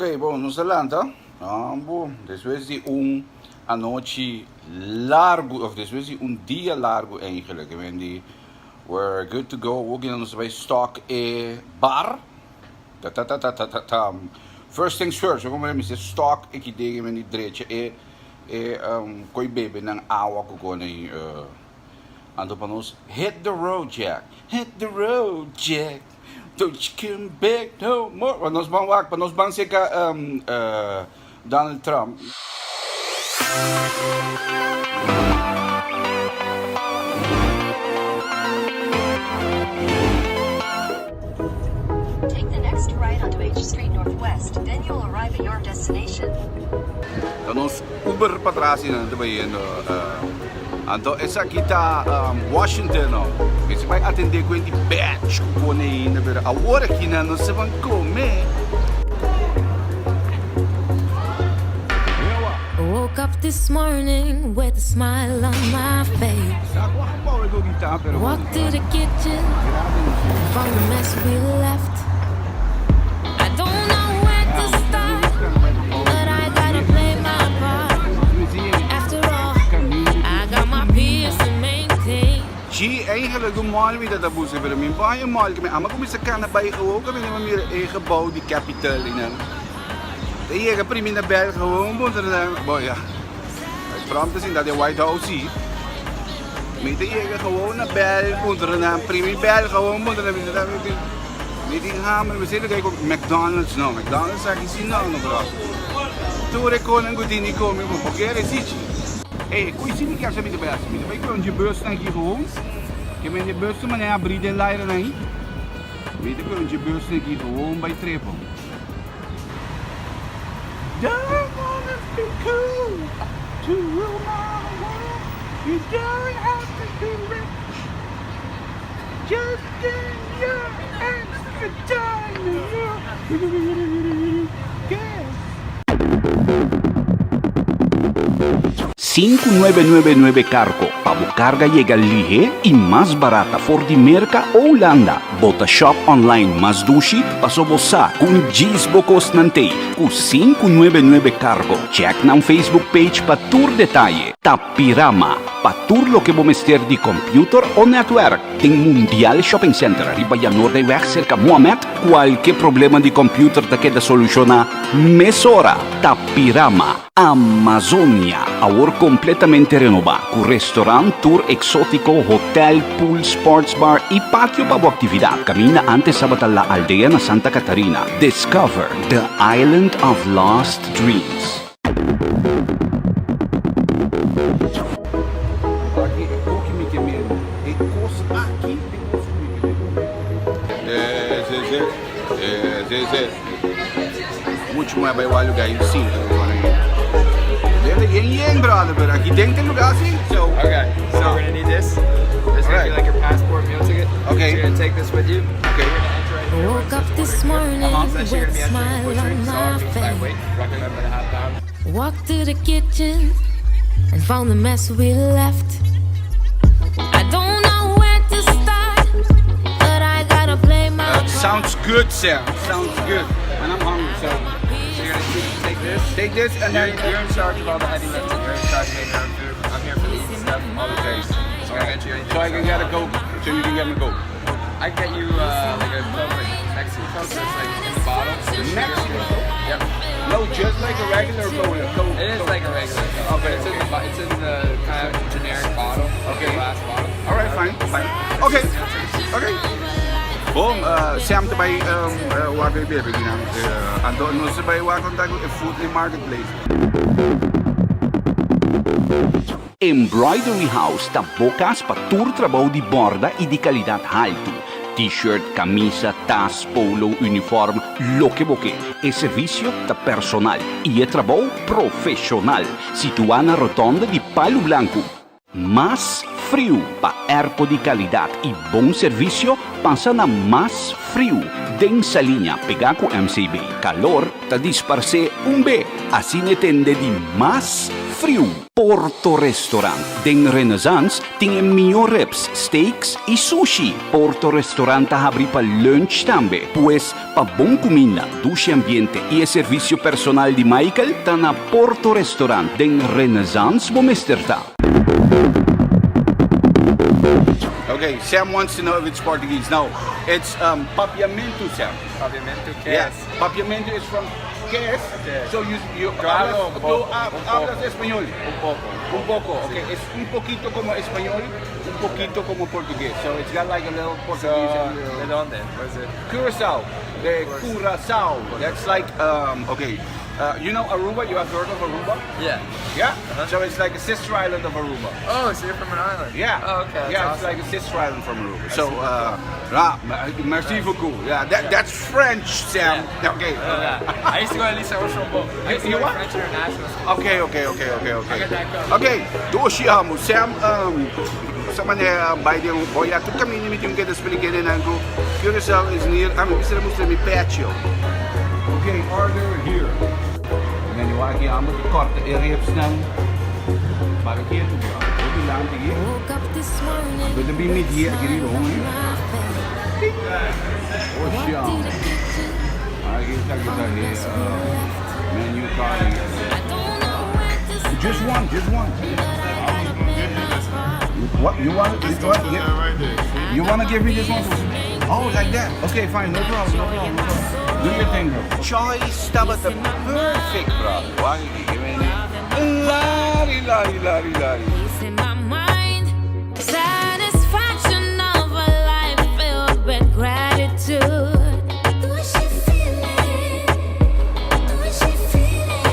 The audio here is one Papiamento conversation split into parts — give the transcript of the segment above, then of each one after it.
Ok, bon, nos a lanta. Ambo, despues di un anochi largu, of despues di un dia largu eigenlijk. I mean, di, we're good to go. Awor nos ta bai stock e bar. Ta ta ta ta ta ta ta. First things first, como mi se stock e ki dege men di drecha e e um, koi bebe nan awa ku kone uh, anto pa nos hit the road Jack, hit the road Jack. Don't you come back no more. Pa nos ban wak, pa nos ban seka um, uh, Donald Trump. Take the next right onto H Street Northwest, then you'll arrive at your destination. Ta nos Uber patras y nan ta bayendo. Uh, anto esaki ta um, Washington no. Mi se bai atende cu di batch cu pone ainda, pero awor aki nan no se van come. Woke up this morning with a smile on my face. Walked to the kitchen and found the mess we left. I don't know where to start, but I gotta play my part. After all, I got my peace to maintain. Chi, eigenlijk un mall mi ta busca, pero mi bai un mall, mi ama cuminsa cana bai gewoon kami na mira e gebouw di Capitol in. De yega primi na bel gewoon punto na, bon ja. Trump te sinta de White House si. Mi te yega gewoon na bel punto na primi bel gewoon punto na mi ta mi tin hamber, mi sendo kijk McDonald's no, McDonald's aki si no no bro. Tur e konan ku tin di come bo pokere si chi. Hey, koe si mi kier sa mi te bai hasi? Mi te bai koe un bus nan aki gewoon. Ke men de bus te maneha abri den laira nan. Mi te koe un bus nan aki gewoon bai trepo. Don't wanna be cool to rule my world. You don't have to be rich. Just give your extra time and you'll guess. 5999 Cargo, pa bo carga yega lihe y mas barata for di Merca o Hulanda. Bo ta shop online mas dushi, paso bo sa cu un djis bo cosnan tey cu 599 Cargo. Check nan Facebook page pa tur detaye. Tapirama, pa tur loke bo mester di computer o netwerk. Den Mundial Shopping Center riba Janoordeweg cerca Mohamed, cualke problema di computer ta keda soluciona mesora. Tapirama. Amazonia, awor completamente renoba, cu restaurant, tour exotico, hotel, pool, sports bar y patio pa bo actividad. Caminda antes tabata La Aldea na Santa Catarina. Discover the Island of Lost Dreams. Aki e koki mi ke mende. E kos aki e kos ku mi ke mende. Eh, sí, sí. Eh, sí, sí. Mucho moe bai wak lugar y sinta con ahí. Debe yen yen brother, pero aki den te lugar si. So, Okay, so No. we're gonna need this. This is gonna Alright. be like your passport meal ticket. Okay. So you're gonna take this with you. Okay. You're gonna enter right here. where it Woke says up this order here. morning It's with actually a gonna be entering smile butchery, on so my I'll be by face. weight, recommend by the half pound. Walked to the kitchen and found the mess we left. I don't know where to start, but I gotta play my part. Sounds good, Sam. Sounds good. And I'm hungry, so So you're gonna take this. take this and You're, then you're in charge of all the heavy lifting. You're in charge of making your own food. I'm here for the easy stuff, all the drinks. So I'm gonna get you anything. So I can get a Coke. So you can get me Coke. I can get you like a Coke, like Mexican Coke that's like in the bottle. Mexican Coke? Yep. No, just like a regular cola. Coke. It is like a regular Coke. Okay, It's in the it's in the kind of generic bottle. Okay. Glass bottle. All right, fine, fine. Okay, okay. Bon, Sam ta bai um, wak e bebe aki nan. Anto nos ta bai wak konta ku e food in marketplace. Embroidery House ta bo kas pa tur trabou di borda y di calidad haltu. T-shirt, camisa, tas, polo, uniform, loke bo ke. E servicio ta personal y e trabou profesional. Situa na rotonde di Palu Blanco. Mas Friu, pa airco di calidad y bon servicio, pasa na Mas Friu, den Saliña, pega cu MCB. Calor ta disparce un be, asina e tende di Mas. friu. Porto Restaurant den Renaissance tin e mihó ribs, steaks i sushi. Porto Restaurant ta habri pa lunch tambe. Pues, pa bon kuminda, dushi ambiente i e servisio personal di Michael ta na Porto Restaurant den Renaissance bo mester ta. Okay, Sam wants to know if it's Portuguese. No, it's um, Papiamento, Sam. Papiamento, ¿qué Yeah, es? Papiamento is from ¿Qué es? ¿Qué es? So you, you Yo hablo hablas, un tú poco, un hablas poco. español. Un poco. Un poco, okay. Es un poquito como español, un poquito como portugués. So it's got like a little So, Portuguese and a little... ¿De dónde? Where is it? Curacao. The Curacao. That's like, um, okay. You know Aruba? You have heard of Aruba? Yeah. Yeah? So it's like a sister island of Aruba. Oh, so you're from an island. Yeah. Oh, okay. That's yeah, awesome. it's like a sister island from Aruba. So, ah, merci beaucoup. Yeah, that's French, Sam. Yeah. Okay. Yeah. I used to go to Lisa Ocean I used to You go to what? French International School. Okay. I got that covered. Okay, dushi amo. Sam, sa manera bai den un boya tur kaminda mi tin ku explica den ku Curaçao is near, ah, mi bisa mustra mi patio. Okay, order here. En dan aki amo te korta e ribs nan. Para ketu, bro. Hopi lanti aki. Woke up this morning. Bo ta bin midi aki riba, on hoor. my face. Oh, Walked siya. to the kitchen. Aki ta kita From the here. mess we left. Menu card here. I don't know where to start. Just one, just one. But I gotta play my part. What you want? You want, you want to give me this one? Oh, like that. Okay, fine. No problem. No problem. No problem. Do your thing, bro. Choice tabata perfect, bro. Why you give me Lari, lari, lari, lari. Peace in my mind. Satisfaction of a life filled with gratitude. What you feeling? What you feeling?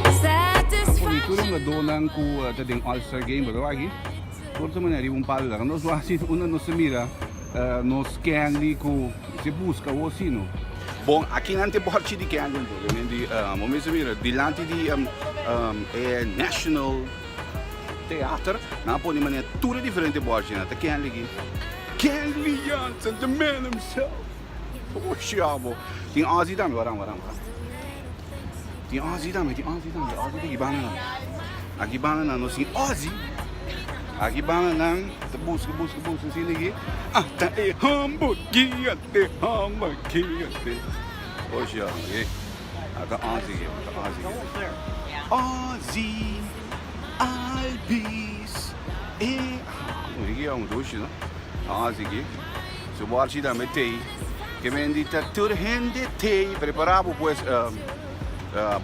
Poni tur Satisfaction. hungadónan ku ta den All-Star Game, bro, aki. Por manera un palo la. Nos wasi unda nos mira nos Kenley ku se buska o sino. Bon, aki nan tin borchi di Kenley, bro. Di momento mira, dilanti di National Theater, nan a pone manera tur diferente borchi, na ta Kenley aki. Kenley Jansen, the man himself. Oh, xiabo. Tin Ozzy tambe, waran, waran, waran. Tin Ozzy tambe, tin Ozzy tambe. Ozzy ta aki banda nan. Aki banda nan, nos tin Ozzy. Aki banda nan, ta buska, buska, buska, asina aki. Ah, ta e hamburguia, te hamburguia, te. Oh, xiabo, eh. Ata Ozzy aki, ata Ozzy aki. Ozzy, Albies, eh. Ah, aki ta un dushi, no? Ozzy aki. Su borchi tambe tei. Ke men di ta tur hende tei. Prepará bo pues.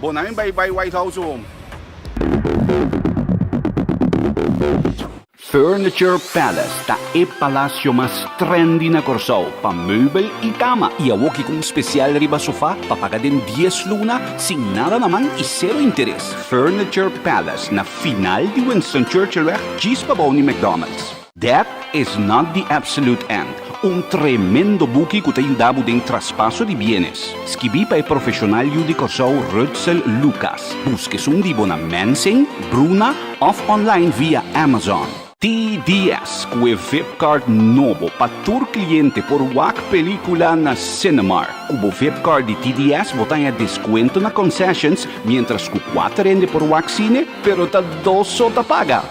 Bon, nan bai bai White House home. Furniture Palace ta e palasio mas trendy na Kòrsou pa meubel i kama. I awoki ku un spesial riba sofá pa paga den 10 luna sin nada na man i sero interes. Furniture Palace na final di Winston Churchill weg, djis pabou di McDonald's. Death is not the absolute end. Un tremendo buki ku ta yuda bo den traspaso di bienes. Skibí pa e profeshonal yu di Kòrsou Rutzel Lucas. Buska esun di bo na Mensing, Bruna òf online via Amazon. TDS ku e VIP card nobo pa tur kliente por wak pelíkula na Cinemark. Ku bo VIP card di TDS bo ta haña deskuento na concessions, mientras ku 4 hende por wak sine, pero ta dos so ta paga.